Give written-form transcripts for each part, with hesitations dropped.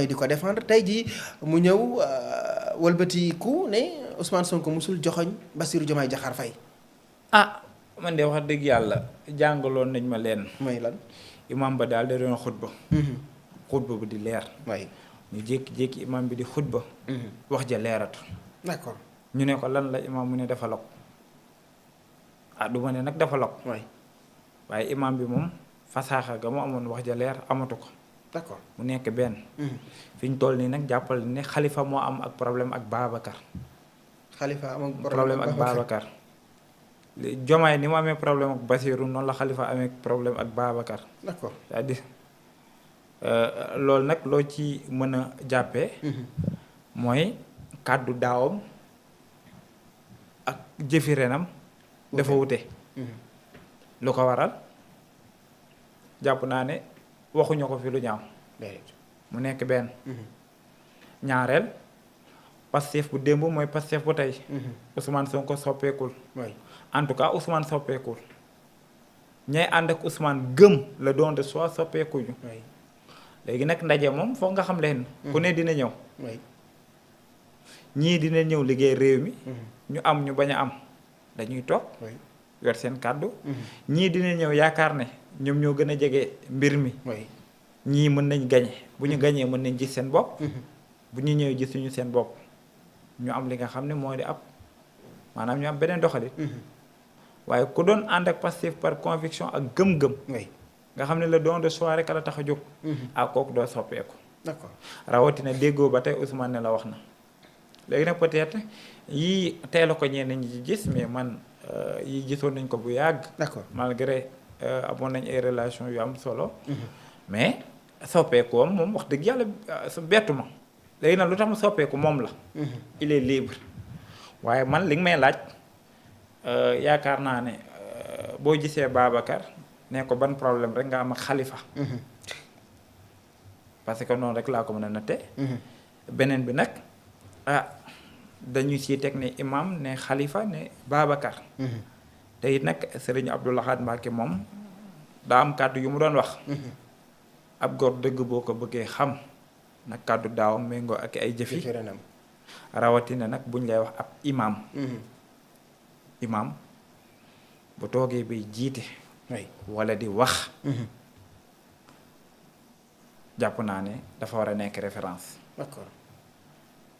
di ko défendre tey jii mu ñëw wëlbatiku ne Ousmane Sonko musul joxoñ Bassirou Diomaye Diakhar Faye. ah man de wax dëgg yàlla jàngaloon nañ ma leen. mooy lan. imam ba daal da doon xutba. xutba bu di leer. waay ñu jékki-jékki imam bi di xutba. wax ja leeratu. d'accord. ñu ne ko lan la imam mu ne dafa lok ah du ma ne nag dafa lok waay waaye imam bi moom fasaaxa ga mu amoon wax ja leer amatu ko. d'accord mu nekk benn. fi ñu toll nii nag jàppal ne xalifa moo am ak problème ak Babacar. xalifa am ak problème ak Babacar. Jomaay ni mu amee problème ak Bassirou noonu la xalifa amee problème ak Babacar. d'accord c'est-à-dire loolu nag loo ci mën a jàppee. mooy kàddu daawam ak jëfi renam dafa wute. lu ko waral jàpp naa ne waxuñu ko fi lu ñaaw. mu nekk benn. ñaareel Pastef bu démb mooy Pastef bu tey. Ousmane Sonko soppeekul. en tout cas Ousmane soppeekul. ñay ànd ak Ousmane gëm le don de soi soppeekuñu. léegi nag ndaje moom foog nga xam leen. ku ne dina ñëw. ñii dina ñëw liggéey réew mi. ñu am ñu bañ a am dañuy toog. yor seen kàddu. ñii dina ñëw yaakaar ne ñoom ñoo gën a jege mbir mi. ñii mën nañ gañe bu ñu gañee mën nañ gis seen bopp. bu ñu ñëwee gisuñu seen bopp ñu am li nga xam ne moo di ab maanaam ñu am beneen doxalin. waaye ku doon ànd ak Pastef par conviction ak gëm-gëm. nga xam ne le don de soi rek la tax a jóg. ak kooku doo soppeeku. d'accord rawatina déggoo ba tey Ousmane ne la wax na. léegi nag peut-être yii teel a ko ñenn ñi ci gis mais man yii gisoon nañ ko bu yàgg. d'accord malgré amoon nañ ay relation yu am solo. mais soppeeku moom wax dëgg yàlla bettu ma. léegi nag lu tax mu soppeeku moom la. il est libre waaye man li nga may laaj yaakaar naa ne boo gisee Babacar ne ko ban problème rek nga am ak Khalifa. parce que noonu rek laa ko mën a natte. beneen bi nag dañu siy teg ne imam ne Khalifa ne Babacar. te it nag Serigne Abdou Lahad Mbacké moom daa am kàddu yu mu doon wax. ab góor dëgg boo ko bëggee xam nag kàddu daaw méngoo ak ay jëfi rawatina nag buñ lay wax ab imam. imam bu toogee bay jiite. wala di wax. jàpp naa ne dafa war a nekk référence. d'accord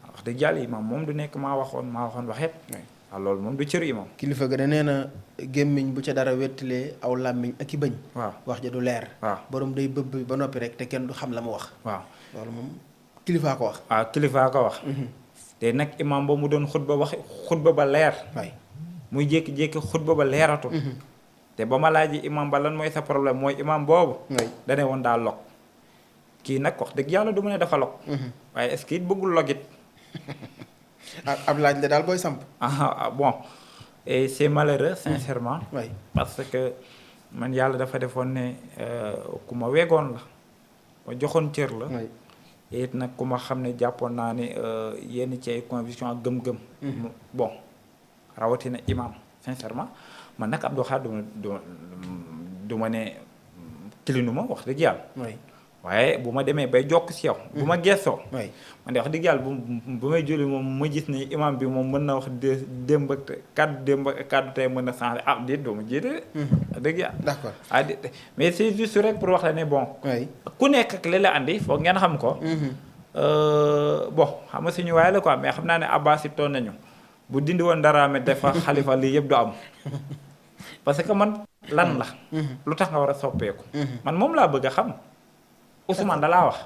wax dëgg yàlla imam moom du nekk maa waxoon waxeet. waaw loolu moom du cëru imam. kilifa ga de nee na gémmiñ bu ca dara wettalee aw làmmiñ ak i bëñ. waaw wax ja du leer. waaw borom day bëbb ba noppi rek te kenn du xam la mu wax. waaw loolu moom kilifaa ko wax. waaw kilifaa ko wax. te nag imam ba mu doon xutba ba leer. muy jékki-jékki xutba ba leeratu. te ba ma laajee imam ba lan mooy sa problème mooy imam boobu. dane woon daa log. kii nag wax dëgg yàlla du mu ne dafa log. waaye est-ce que it bëggul logit. ab laaj la daal booy samp. Bon et c'est malheureux sincèrement. parce que man yàlla dafa defoon ne ku ma wegoon la ma joxoon cër la. it nag ku ma xam ne jàppoon naa ne yenn ci ay conviction ak gëm-gëm. bon rawatina imam sincèrement man nag Abdou Khadre du ma ne kilinu ma wax dëgg yàlla. waaye bu ma demee bay jokk si yow. bu ma gestoo. man de wax dëgg yàlla bu may julli moom ma gis ne imam bi moom mën na wax démb ak kàddu tey mën na changer déet doo ma jiite. wax dëgg yàlla. d'accord mais c'est juste rek pour wax la ne bon. ku nekk ak li la andi foog ngeen xam ko. bon xam nga suñu waaye la quoi mais xam naa ne Abbas it toon nañu bu dindi woon dara me defa Khalifa lii yëpp du am parce que man lan la. lu tax nga war a soppeeku. man moom laa bëgg a xam. Ousmane da laa wax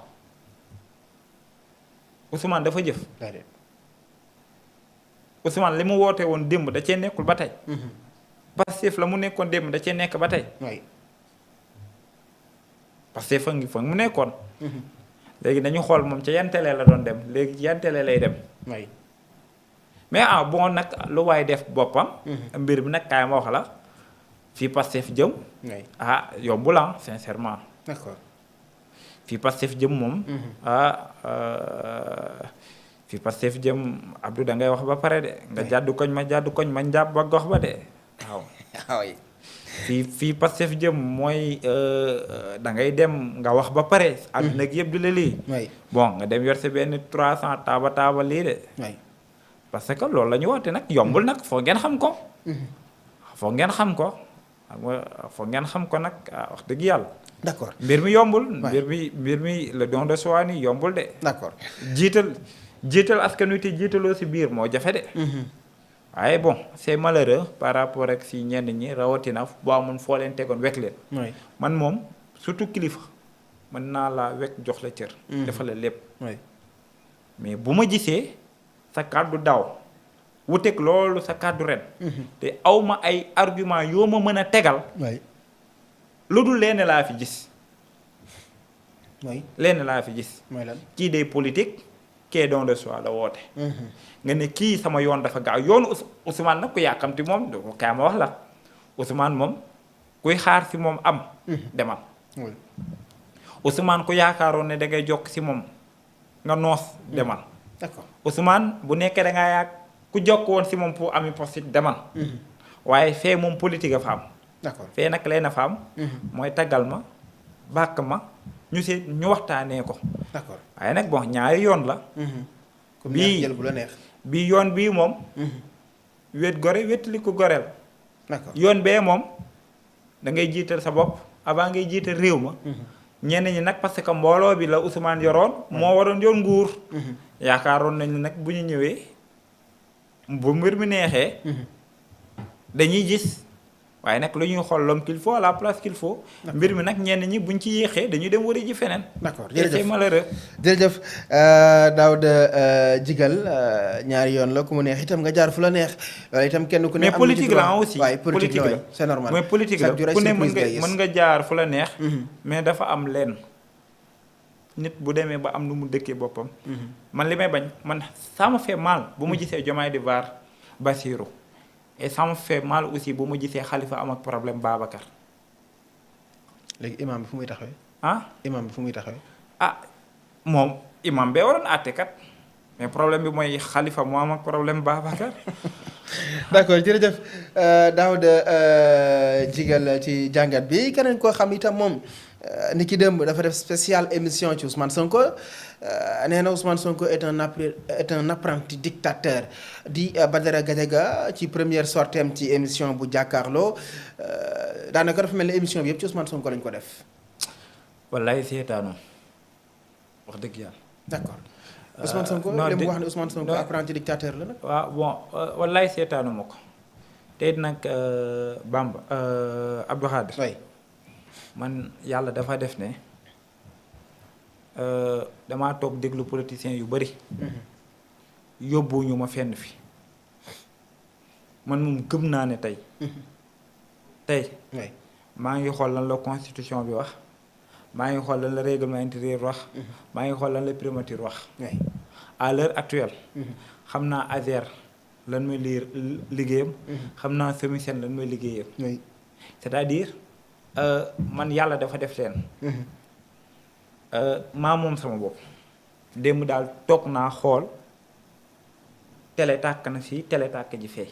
Ousmane dafa jëf. Ousmane li mu woote woon démb da cee nekkul ba tey. Pastef la mu nekkoon démb da cee nekk ba tey. Pastef fa mu nekkoon. léegi dañu xool moom ca yan télé la doon dem léegi yan télé lay dem. mais bon nag lu waay def boppam. mbir bi nag kaay ma wax la fii Pastef jëm. yombul sincèrement. d'accord. fii Pastef jëm moom. fii Pastef jëm Abdou da ngay wax ba pare de. nga jàddu koñ ma njàpp ba gox ba de waaw. fii Pastef jëm mooy da ngay dem nga wax ba pare. àdduna gi yëpp di la lii. bon nga dem yor sa benn 300 taaba lii de. parce que loolu la ñu woote nag yombul nag foo ngeen xam ko. foo ngeen xam ko foo ngeen xam ko nag wax dëgg yàlla. d'accord mbir mi yombul. mbir mi le don de soi ni yombul de. d'accord jiital askan wi te jiitaloo si biir moo jafe de. waaye bon c'est malheureux par rapport ak si ñenn ñi rawatina boo amoon foo leen tegoon wekk leen. man moom surtout kilifa mën naa laa wekk jox la cër. defal la lépp. mais bu ma gisee sa kàddu daaw wuteeg loolu sa kàddu ren. te aw ma ay argument yoo ma mën a tegal. lu dul lenn laa fi gis. lenn laa fi gis. kii day politique. kee don de soi la woote. nga ne kii sama yoon dafa gaaw yoonu Ousmane nag ku yàkkamti moom kaay ma wax la Ousmane moom kuy xaar si moom am. demal. Ousmane ku yaakaaroon ne da ngay jokk si moom nga noos demal. d'accord Ousmane bu nekkee da ngaa yàgg ku jokk woon si moom pour ami poste demal. waaye fee moom politique a fa am. d'accord fee nag leen a fa am. mooy taggal ma bàkk ma ñu waxtaanee ko. d'accord waaye nag bon ñaari yoon la. bii jël bu la neex. bii yoon bii moom. wet gore wetali ko goreel. d'accord yoon bee moom da ngay jiital sa bopp avant ngay jiital réew ma. ñenn ñi nag parce que mbooloo bi la Ousmane yoroon. moo waroon yor nguur. yaakaaroon nañu nag bu ñu ñëwee bu mbir mi neexee. dañuy gis waaye nag lu ñuy xool l'homme qu'il faut à la place qu'il faut. mbir mi nag ñenn ñi buñ ci yéexee dañuy dem wari ji feneen. d'accord jërëjëf c'est malheureux. jërëjëf Daouda Djigal ñaari yoon la ku mu neex itam nga jaar fu la neex loolu itam kenn ku ne. mais politique la aussi waaye politique la c'est normal. mais politique la ku ne mën nga jaar fu la neex. mais dafa am lenn nit bu demee ba am nu mu dëkkee boppam. man li may bañ man ça me fait mal bu ma gisee Diomaye di vaar Bassirou. et ça me fait mal aussi bu ma gisee Khalifa am ak problème Babacar. léegi imam bi fu muy taxawee. imam bi fu muy taxawee. moom imam bee waroon àtte kat mais problème bi mooy Khalifa moo am ak problème Babacar. d'accord jërëjëf Daouda Djigal ci jàngat bi keneen koo xam itam moom ni ki démb dafa def spécial émission ci Ousmane Sonko nee na Ousmane Sonko est un apprenti dictateur di Badara Gadiaga ci première sortem ci émission bu jàkkaarloo daanaka dafa mel ni émission bi yëpp ci Ousmane Sonko lañ ko def. wallaay seetaanu wax dëgg yàlla. d'accord Ousmane Sonko li mu wax ne Ousmane Sonko apprenti dictateur la nag. waaw bon wallaay seetaanu ma ko te it nag Bamba Abdou Khadre. oui. man yàlla dafa def ne damaa toog déglu politiciens yu bari. yóbbuwuñu ma fenn fi man moom gëm naa ne tey. tey. maa ngi xool lan la constitution bi wax. maa ngi xool lan la règlement intérieur wax. maa ngi xool lan la primature wax. à l'heure actuelle. xam naa ASER lan mooy liggéeyam. xam naa SOMISEN lan mooy liggéeyam. c'est-à-dire man yàlla dafa def leen. maa moom sama bopp. démb daal toog naa xool télé tàkk na fii télé tàkk ji fee.